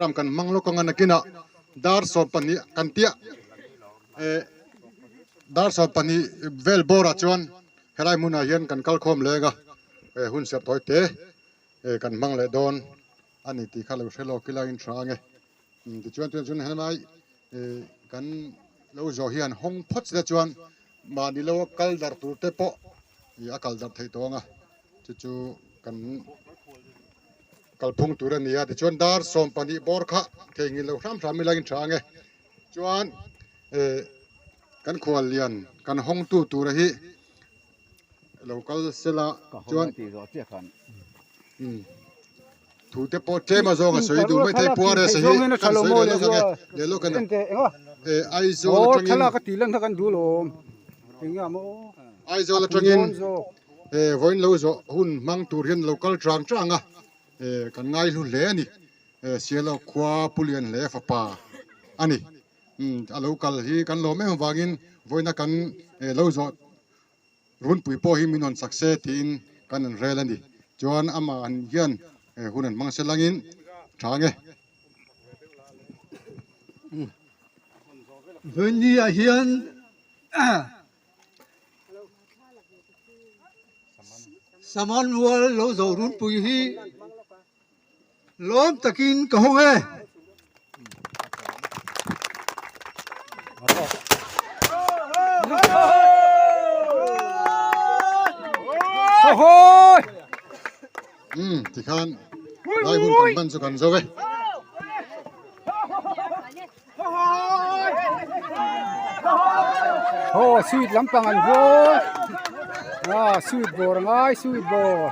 Ram kan hmang lawk anga nakinah dar 12 kan tiah eh dar 12 vel bawrah chuan helai hmunah hian kan kal khawm leng a eh hun serh tawi te eh kan hmang leh dawn a ni tih kha lo hre lawk ila in tha ange tichuan tunah chuan helai eh kan lo zawh hian hawng phawt se chuan mahni lo a kal darh tur te pawh ih a kal darh theih tawh ang a chu chu kan kalphung tur a ni a tichuan dar 12 bawr kha theihnghilh lo hram hram ila in tha ange chuan eh kan khual lian kan hawng tu tura hi lo kal sela chuan thu te pawh tlem a zawng a sawi duh mai thei puar e sahi kan sawi leh lawk ange leh lawk ani eh Aizawl atangin Aizawl atangin eh vawiin lo zawh hun hmang tur hian lo kal chang chang a eh kan ngai hlu hle a ni eh Sialawk khua Pu Lian hle fapa a ni a lo kal hi kan lawm em avangin vawiina kan eh lo zawh Runpui pawh hi min rawn sak se tiin kan an rel a ni. Chuan amah an hian hun an hmang se langin tha ange. Vawiinni ah hian Saman mual lo zo runpui hi Lawm takin ka hawng e. Tikhan lai hun kan hman chu kan zo e. Aw sweet lampang an bawr ah sweet bawr a ngai sweet bawr.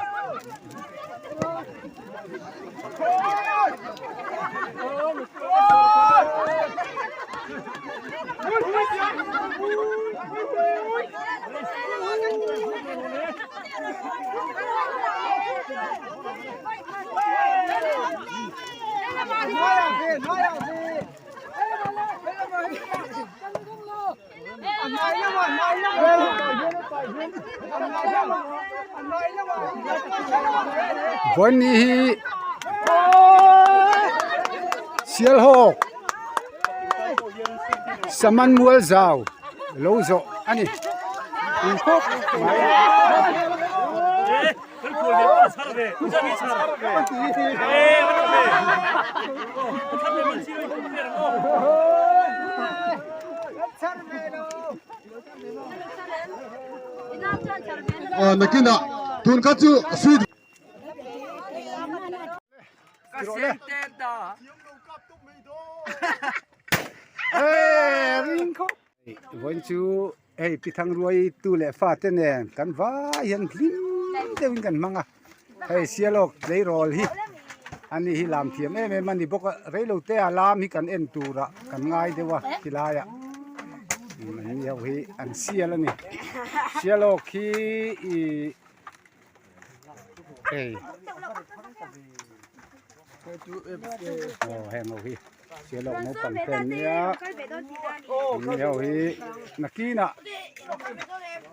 Vawiin hi Sialhawk Saman mual zau lo zawh a ni in khawp mai. Nakinah tun kha chu sweet Vawiin chu hei pi Thangruai tu leh fa te nen kan vai hian hlim deuhin kan hmang a hei Sialawk tleirawl hi ani hi lam thiam em em a ni bawk a reilo te a lam hi kan en turah kan ngai deuh a khilaiah an ni ho hi an sial a ni Sialawk hi ih hei aw heng ho hi. Sialawk naupang te an nia ni ho hi nakinah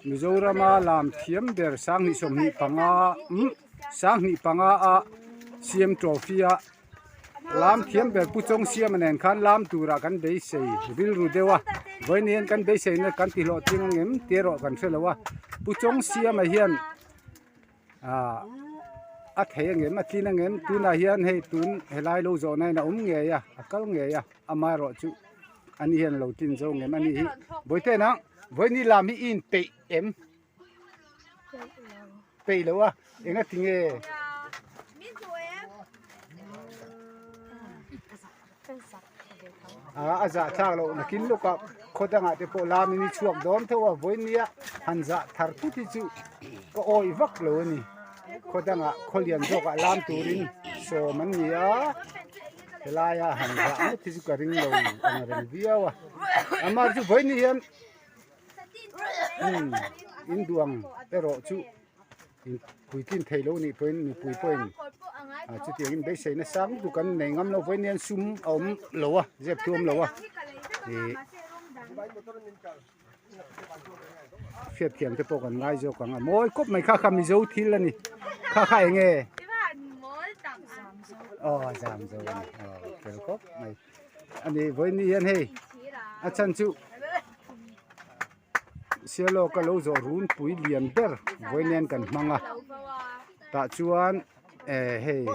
Mizorama lam thiam ber 2025 umm 2025 a siam trophy a lam thiam ber Pu Chawng Siama nen khan lam turah kan beisei rilru deuh a vawiin hian kan beiseina kan ti hlawhtling ang em tih erawh kan hrelo a Pu Chawng Siama hian. Ah a thei angem a tlin angem tunah hian hei tun helai lo zawhna in a awm ngei a a kal ngei a amaherawh chu ani hian a lo tlin zo ngem ani hi bawihte nang vawiin lam hi i inpeih em peih lo a enga tinge. A zah thlak loh nakin lawkah khaw dangah te pawh lam in i chhuak dawn tho a vawiin nia han zah thar thut hi chu ka awih vak lo a ni khaw dangah khaw lian zawkah lam turin sawm an ni a helaia han zah ngawt hi chu ka ring lo ang reng viau a amah chu vawiin ni hian umm in duang erawh chu. Puitlin thei lo nih pawhin mipui pawhin ah chutiangin beiseina sang lutuk an nei ngam lo vawiin hian sum a awm lo a zep thu a awm lo a ih hriatthiam te pawh kan ngai zawk ang a mawi kawp mai kha kha mizo thil a ni kha kha eng nge. Aw zam zo a ni aw fel khawp mai a ni vawiin hian hei a chhan chu Sialawk a lo zawh runpui lian ber vawiin hian kan hmang a tah chuan eh hei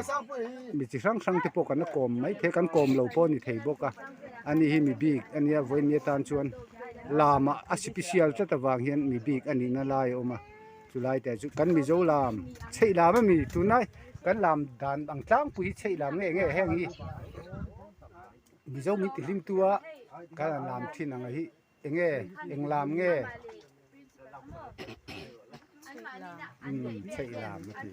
mi chi hrang hrang te pawh kan la kawm mai thei kan kawm lo pawh a ni thei bawk a ani hi mi bik a nia vawiin ni atan chuan lamah a sipisial tlat avang hian mi bik a nihna lai a awm a. Chulai te chu kan Mizo lam chheih lam a mi tunlai kan lam dan ang tlangpui hi chheih lam nge nge heng hi Mizo min ti hlim tu a kan han lam thin ang hi eng nge eng lam nge umm chheih lam a ti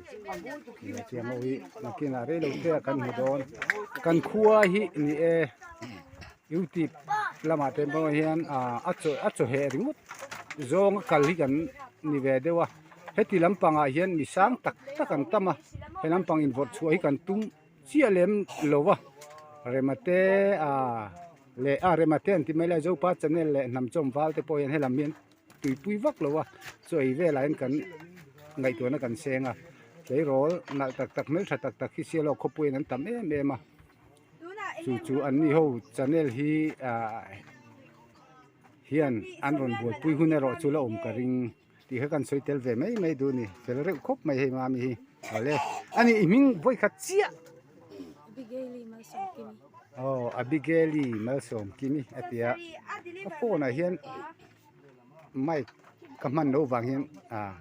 tiang ho hi nakinah rei lo te ah kan hmu dawn kan khua hi ni e youtube lamah te pawh hian ah a chaw a chaw heh ringawt zawng a kal hi kan ni ve deuh a heti lampangah hian mi sang tak tak an tam a he lampang invawrh chhuah hi kan tum chiah lem lo va rema te ah leh a rema te an ti mai lai zopa channel leh hnam chawm val te pawh hian helam hian tuipui vak lo a chaw ei velah hian kan ngaihtuahna kan seng a tleirawl nalh tak tak hmeltha tak tak hi sialawk khawpuiin an tam em em a chu chu an ni ho channel hi ah hian an rawn buaipui hun erawh chu la awm ka ring tih kha kan sawi tel ve mai mai duh a ni fel reuh khawp mai hei mami hi awle ani i hming vawi khat chiah aw Abigail-i Malsawmkimi a ti a ka phone ah hian mic ka hman loh vang hian ah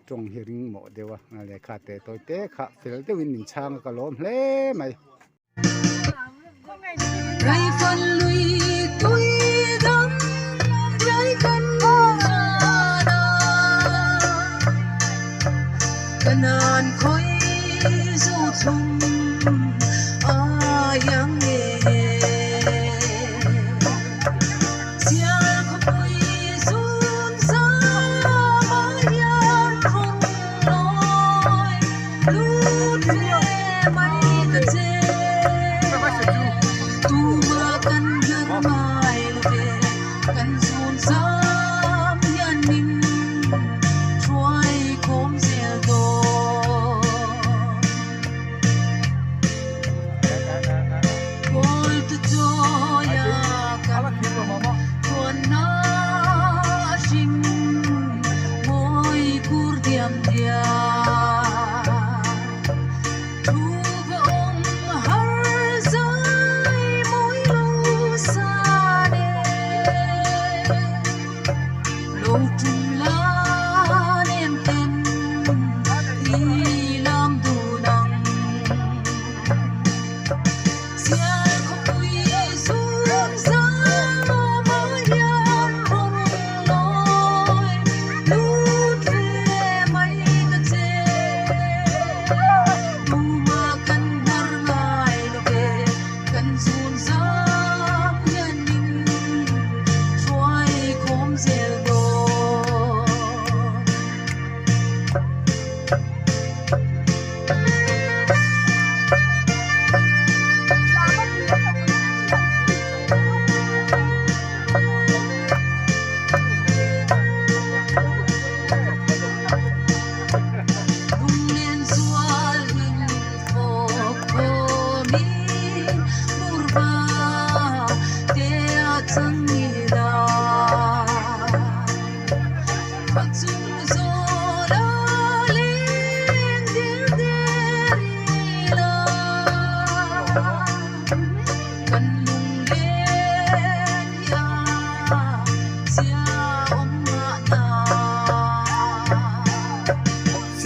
tawng hi ring mawh deuh a lehkha teh tawi te kha fel deuhin min chhang a ka lawm hle mai.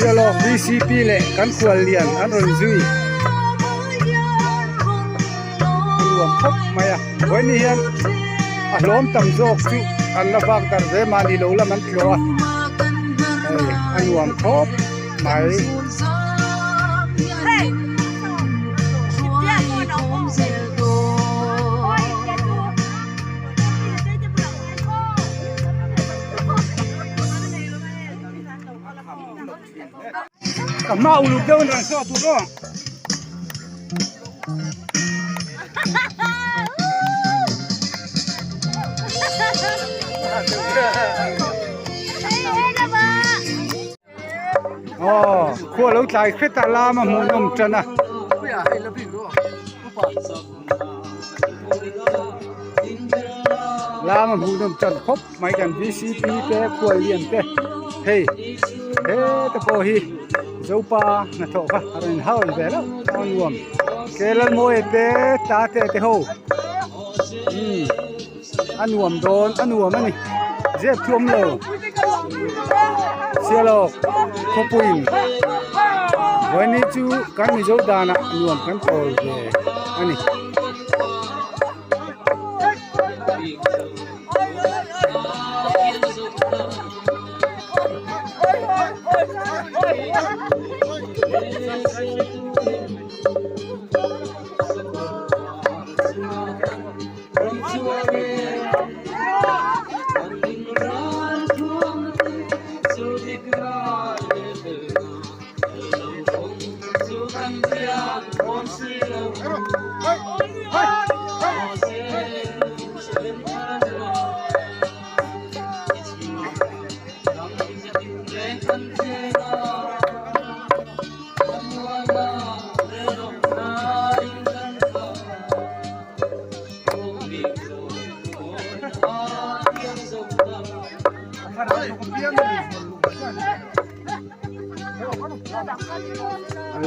Sialawk VCP leh kan khual lian an rawn zui a nuam khawp mai a vawiin hian a hlawm tam zawk chu an la vak darh ve mahni lo lam an tlawh a hei a nuam khawp mai. Ka hma uluk deuh in rawn saw tur aw. Aw khua lo tlai hret a lam a hmuhnawm tan a. Lam a hmuh nawm chan khawp mai kan vcp te khuallian te hei heta pawh hi zopa hnathawh kha a rawn inhau ve reuh a nuam kelalmawia te tate te ho umm a nuam dawn a nuam a ni zep thu awm lo sialawk khawpuiin vawiin chu kan mizo danah nuam kan tawl ve a ni.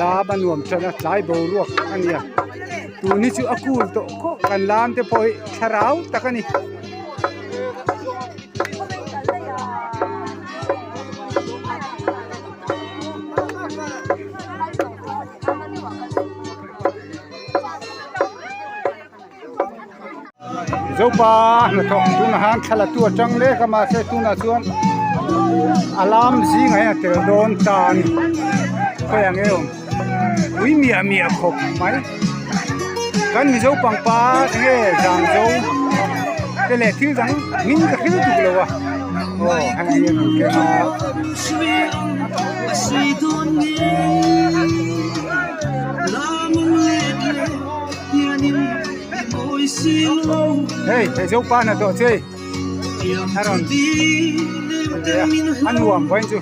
Lam a nuam tan a tlai boruak a nia tun hi chu a kul tawh khawp kan lam te pawh hi thlarau tak a ni. Zopa hnathawk tunah hian thla la tu a tang lek a mahse tunah chuan a lam zingah hian a tel dawn ta a ni khawiah nge awm pui miah miah khawp mai kan mizo pangpar enge zangzo te leh thil dang hming ka hre lutuk lo a aw heng hian an keng a. Hei hei zopa hnathawh chu hei a rawn ti ve a a nuam vawiin chu.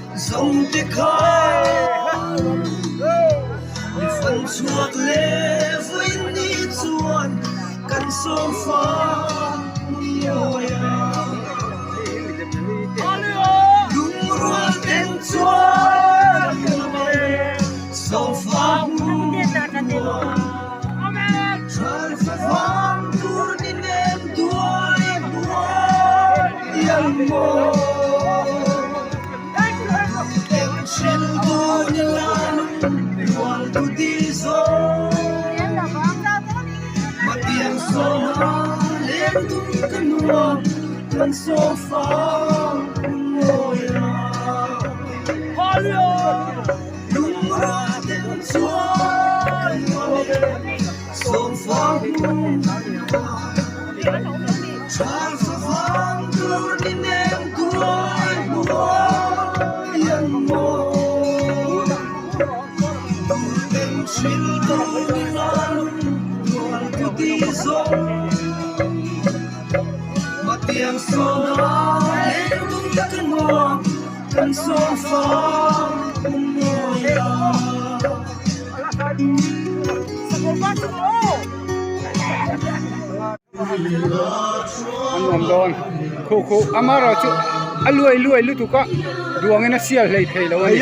An nuam dawn khu khu amaherawh chu a luai luai lutuk a duangin a sial hlei thei lo a ni.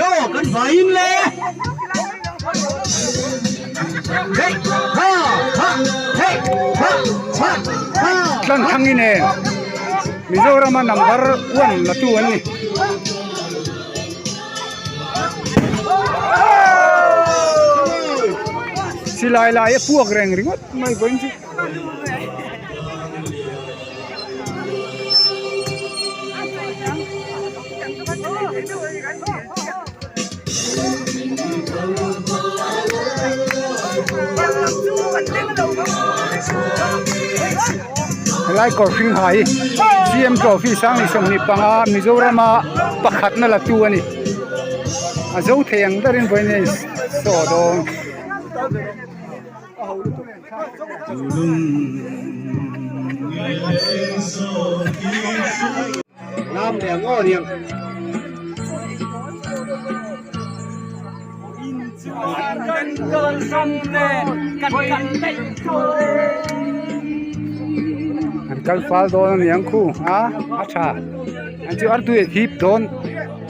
Tlanthang inen Mizorama number one la tu an ni. Silai lai a puak reng ringawt mai vawiin chu. Helai kawr hring ha hi CM trophy sang ni 25 Mizorama pakhatna la tu a ni a zo thei ang berin vawiin a insaw dawn. An kal fal dawn a niang khu a a tha an chu artui a hip dawn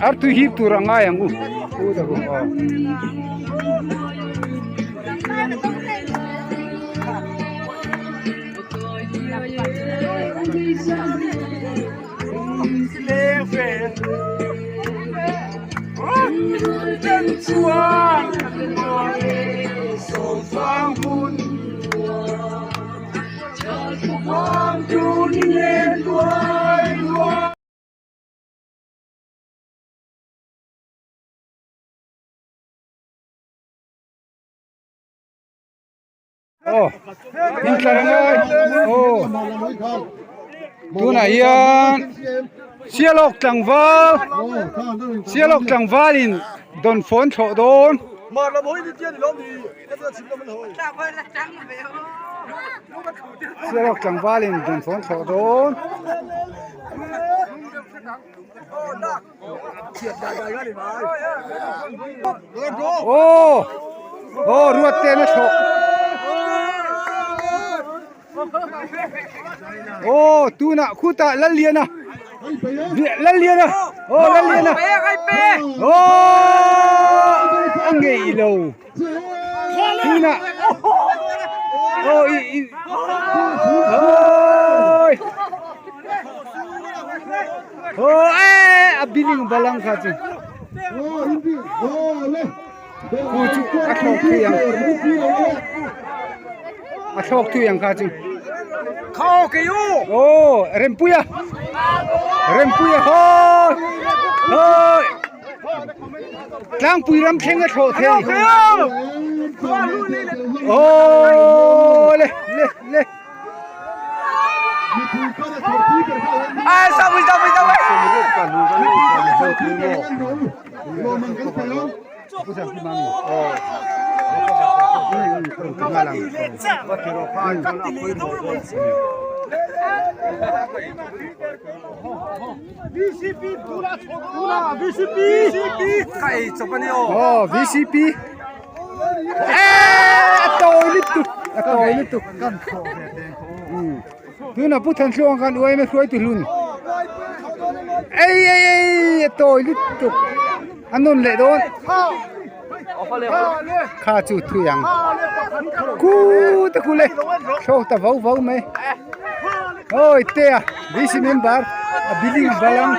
artui hip tur a ngai ang u u ta ru aw. Aw intlar a ngai aw tunah hian sialawk tlangval sialawk tlangvalin dawnfawn thlawh dawn. Sialawk tlangvalin dawnfawn thlawh dawn. Aw aw ruat te na thlawh aw tunah khutah Lalliana Lalliana aw Lalliana aw a ngei lo tunah aw i i oi aw e a building balang kha chu khu chu a thlawk thui ang a thlawk thui ang kha chu aw rempuia rempuia haw haw Tlangpui ram thleng a thlawh thei. Aw le le le. Aw VCP a tawi lutuk a tawi lutuk tunah Pu Thanthluang khan uaim a hruai tu hlun ei ei ei a tawi lutuk a nawn leh dawn kha chu thui ang ku te ku le thlawk ta vau vau mai. Oi te a VC member a building balang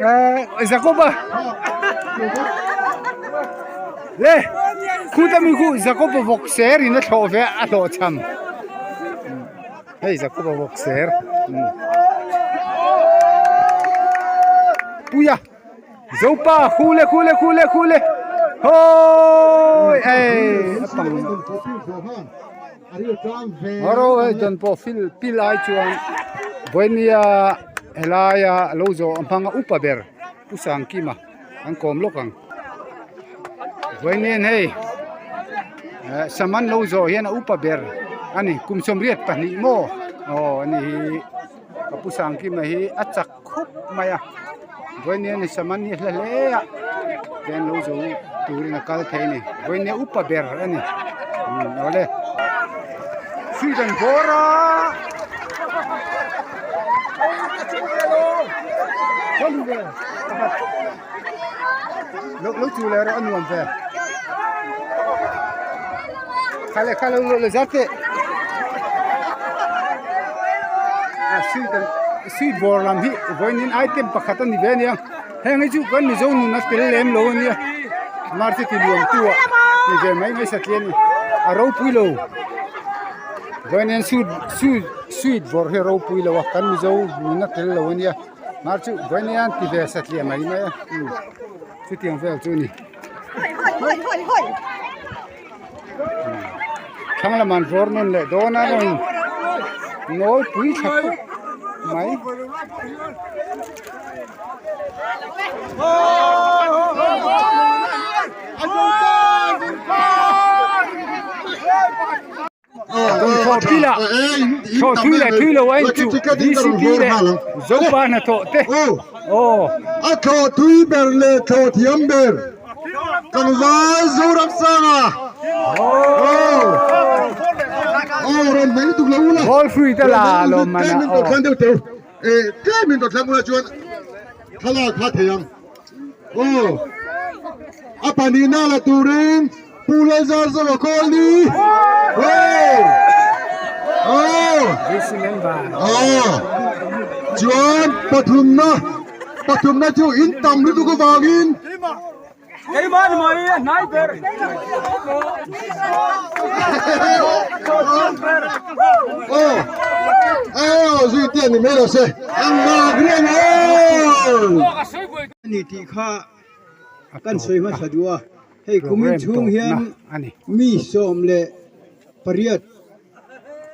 eh Jacoba le khuta mi khu Jacoba vawk ser in a thlawh ve a hlawh cham hei Jacoba vawk ser puia Zopa khule khule khule khule hoi ei a pang Ro hei dawn pawh fil pil ai chuan vawinia helaia lo zawh a hmang a upa ber Pu Sangkima an kawm lawk ang vawiin hei eh saman lo zawh hian a upa ber a ni kum 82 maw aw a ni hi ka Pu Sangkima hi a chak khawp mai a vawiin ni saman hi a hla hle a tian lo zo turin a kal thei a ni vawiin upa ber a ni umm awle sweet an bawr a lo lo chu leh erawh a nuam ve kha le kha lo lo zar teh a sweet an sweet bawr lam hi vawiin item pakhat a ni ve a nia heng hi chu kan mizo nun a tel lem lo a nia market ti nuam tu ah ti ve mai mai satliah a ni a ropui lo vawiin sweet sweet sweet bawr hi a ropui lo a kan mizo nun a tel lo a nia. Mar chu vawiin an ti ve satliah mai mai a chutiang vel chu a ni. Thlang lamah an vawr nawn leh dawn a rawn nawlpui thla khawp mai. Thaw thui leh thui lo a inchuh VCP leh Zopa hnathawh te aw. A thaw thui ber leh thaw thiam ber. Tlangval Zoramsanga. Oh! Oh, rawn hmang lutuk lo ula. Ball free te la lawm mana. Tlem in tawh thlang deuh teu. Eh, tlem in tawh thlang ula chuan thlalak kha thei ang. Oh! A pahnihna la turin Pu Lalzarzawa Kawlni. Oh! Oh! VC member. Oh! Chuan pathumna pathumna chu in tam lutuk avangin Keimah ni mai a hnai ber. Oh! Oh, zui te ni mai lo se. Ang ngak reng aw! Ani tih kha kan sawi hmasa duh a, hei kumin chhung hian mi 18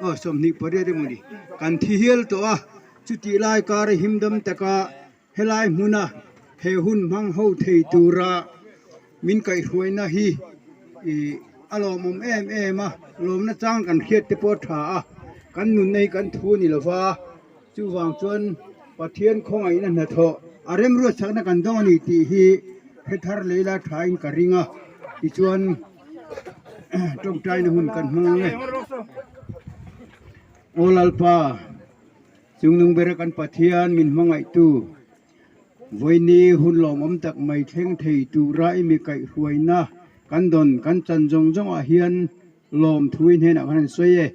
aw 28 emaw ni kan thi hial tawh a, chutih lai kar himdam taka helai hmuna he hun hmang ho thei tura min kaihhruaina hi ih a lawmawm em em a, lawmna chang kan hriat te pawh a tha a, kan nunna hi kan thu a ni lova. Chuvang chuan Pathian khawngaihna hnathawh a remruatsakna kan dawng a ni tih hi hre thar lei la thain ka ring a, tichuan tawngtaina hun kan hmang ang e. Aw Lalpa, chungnung bera kan Pathian min hmangaihtu, vawiini hun lawmawm tak mai thleng thei tura i mi kaihhruaina kan dawn kan chan zawng zawngah hian lawmthu i hnenah kan han sawi e.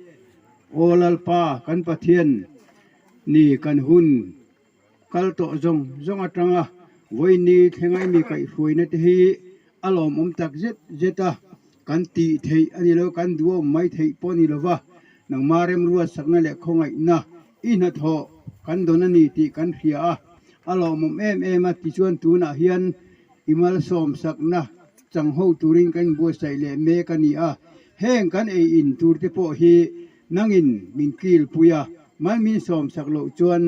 Aw Lalpa, kan Pathian ni kan hun kal tawh zawng zawng atanga vawiini thlenga i mi kaihhruaina te hi a lawmawm tak zet zet a, kan tih theih a ni lo, kan duhawm mai theih pawh a ni lo va, nangma remruatsakna leh khawngaihna i hnathawh kan dawn a ni tih kan hria a, a lawmawm em em a, tichuan tunah hian i malsawmsakna chang ho turin kan inbuatsaih leh mek a ni a, heng kan ei in tur te pawh hi nangin min kilpui a, mal min sawmsak loh chuan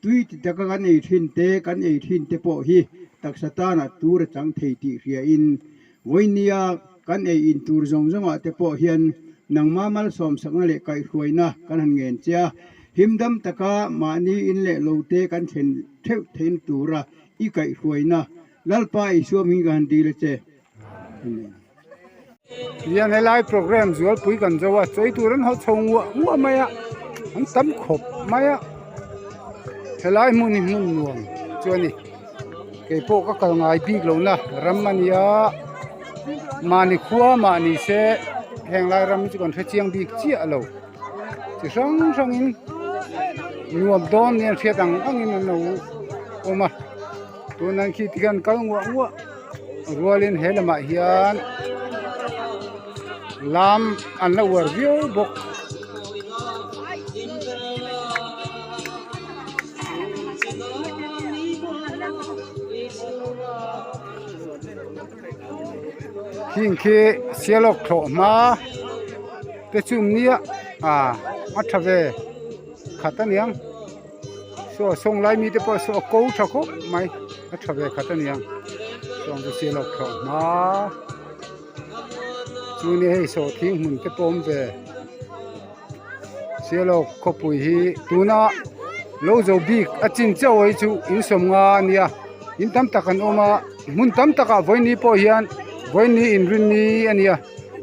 tui ti taka kan ei thin te kan ei thin te pawh hi taksa tanah tur a chang thei tih hriain vawinia kan ei in tur zawng zawngah te pawh hian nangma malsawmsakna leh kaihhruaina kan han ngen che a, himdam taka mahni in leh lo te kan thlen theuh theihna tura i kaihhruaina Lalpa Isua hming ka han dil a che. Amen. Tihian helai program zualpui kan zo a, chawi tur an haw chho nguah nguah mai a, an tam khawp mai a, helai hmun hi hmun nuam chu a ni, keipawh ka kal ngai bik lo na ram a nia, mahni khua mahni se heng lai ram hi chu kan hre chiang bik chiah lo, chi hrang hrangin nuam dawn nia hriat ang angin an lo awm a. Tunah khi tikhian kal nguah nguah rualin he lamah hian lam an la uar viau bawk. Khing khi sialawk thlawh hma te chu awm nia ah a tha ve khat aniang. Saw sawng lai mite pawh saw a ko tha khawp mai a tha ve khat a nia chuan chu sial awk thlawh hma chu ni hei saw thing hmun te pawh awm ve sial awk khawpui hi tuna lo zo bik a chin chauh hi chu in sawmnga a nia in tam tak an awm a hmun tam takah vawiini pawh hian vawiini inrinni a nia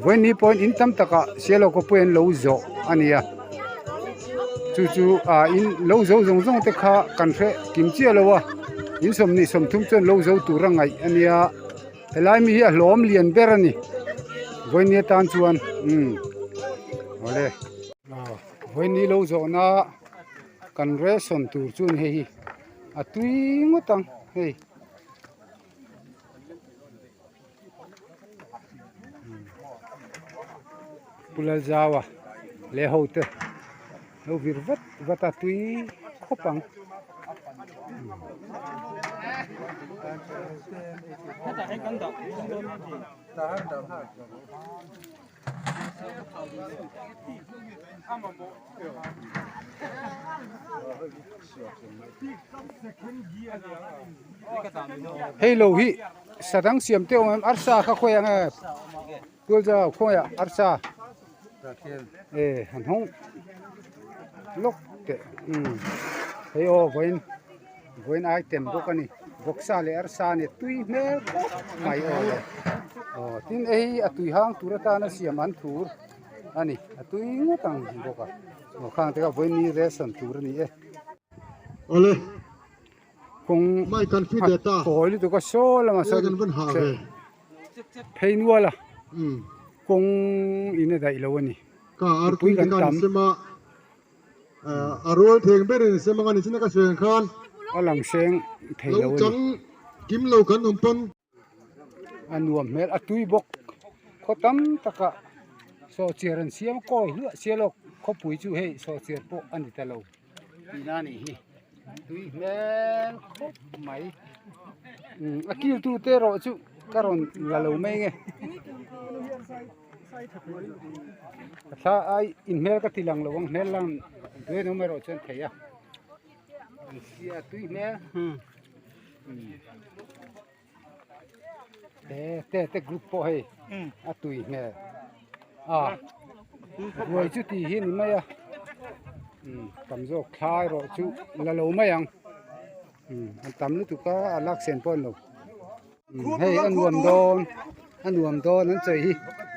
vawiini pawhin in tam takah sial awk khawpui an lo zawh a nia. Chu chu ah in lo zo zawng zawng te kha kan hre kim chiah lo a in 20 30 chuan lo zo tur a ngaih a nia helai mi hi a hlawm lian ber a ni vawiini atan chuan umm awle aw vawiini lo zawhna kan ration tur chu a ni hei hi a tui ngawt ang hei. Pu Lalzaua leh ho te lo vir vat vat a tui khawp ang. Hei lo hi sadang siam te awm em arsa kha khawi ang e tualza khawi ah arsa e han hawng lawk teh umm hei aw vawiin vawiin item bawk a ni vawksa leh arsa nia tui hmel khawp mai aw le. Aw tin hei hi a tui hang tur atana siam an thur a ni a tui ngawt ang bawk a aw khang te kha vawiin ration tur a ni e. Awle. Kawng Mai kan fit leh ta. Kawi lutuk a saw lamah sawn Kan van ha ve. Phei nual a. Kawng in a daih lo a ni. Ka artui te khan sem a. A rual theng berin sem anga ni chin a ka sawi ang khan. A lang seng thei lo a ni. Lo chang kim lo kan awm pawn. A nuam hmel a tui bawk khaw tam taka sawhchiar an siam kawi hluah sia lawk khawpui chu hei sawhchiar pawh a ni ta lo tihna a nih hi tui hmel khawp mai umm a kil tu te erawh chu ka rawn la lo mai nge a thla ai inhmel ka ti lang lo ang hmel lang duai awm erawh chuan thei a an sia tui hmel. Te te te group pawh hei a tui hmel a ruai chu tih hi a ni mai a tam zawk thla erawh chu la lo mai ang an tam lutuk a a lak sen pawh a ni lo hei a nuam dawn a nuam dawn an sawi hi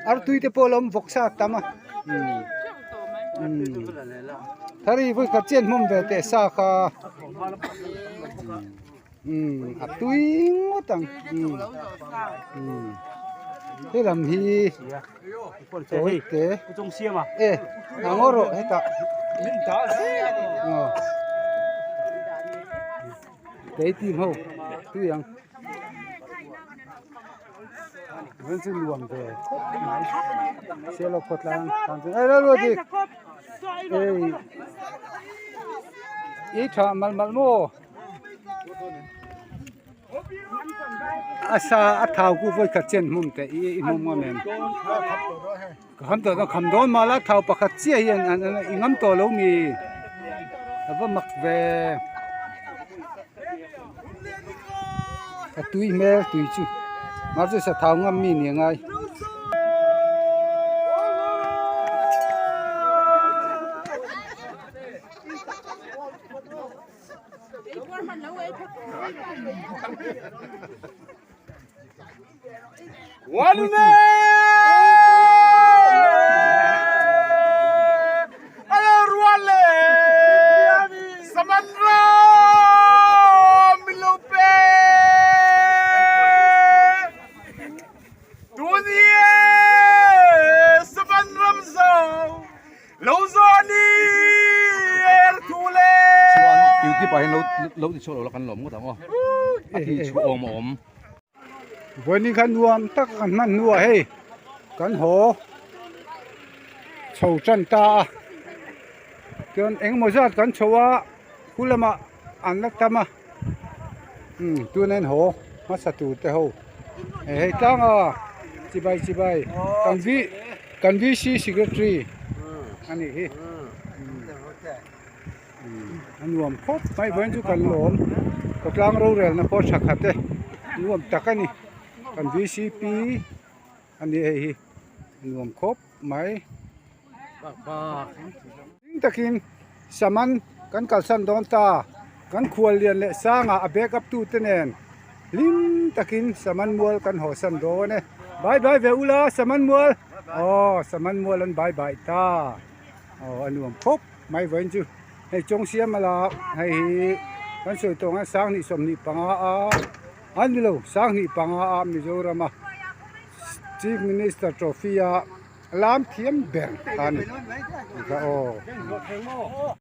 artui te pawh a lo awm vawk sa tam a thari vawikhat chian hmawm ve teh sa kha. Umm a tui ngawt ang umm umm he lam hi tawi te e a ngaw rawh hetah aw tei team ho tui ang chuan chu nuam ve khawp mai sialawk khawtlang tan chuan ei lo lo dik ei i tha malh malh maw. A sa a thau ku vawi khat chen hmum teh i i hmum ngam em ka kham tawh dawn kham dawn mah la thau pakhat chiah hian an an i ngam tawh lo mi a va mak ve a tui hmel tui chu mahse sa thau ngam mi ni angai. Chuan youtube ah hian lo lo ti chhuak lo la kan lawm ngawt ang aw a ti chhuah awm a awm. Vawiin kha nuam tak a kan hman hnuah hei kan haw chho tan ta a chuan engemaw zat kan chho a khu lamah an la tam a umm tuna in haw hmasa tur te ho hei tlanga chibai chibai kan v kan VC secretary a nih hi a nuam khawp mai vawiin chu kan lawm khawtlang rorelna pawh tha khat e nuam tak a ni kan VCP a ni hei hi a nuam khawp mai. Ding takin saman kan kalsan dawn ta kan khual lian leh sangah a backup tu te nen hlim takin saman mual kan haw san dawn e bye bye ve ula saman mual aw saman mual an bye bye ta aw a nuam khawp mai vawiin chu hei chawng siam a la hei hi kan sawi tawh ang a sanghnih 25 a a ni lo sanghnih panga a Mizoram a Chief Minister trophy a. Lam thiam ber kha a ni. Aw.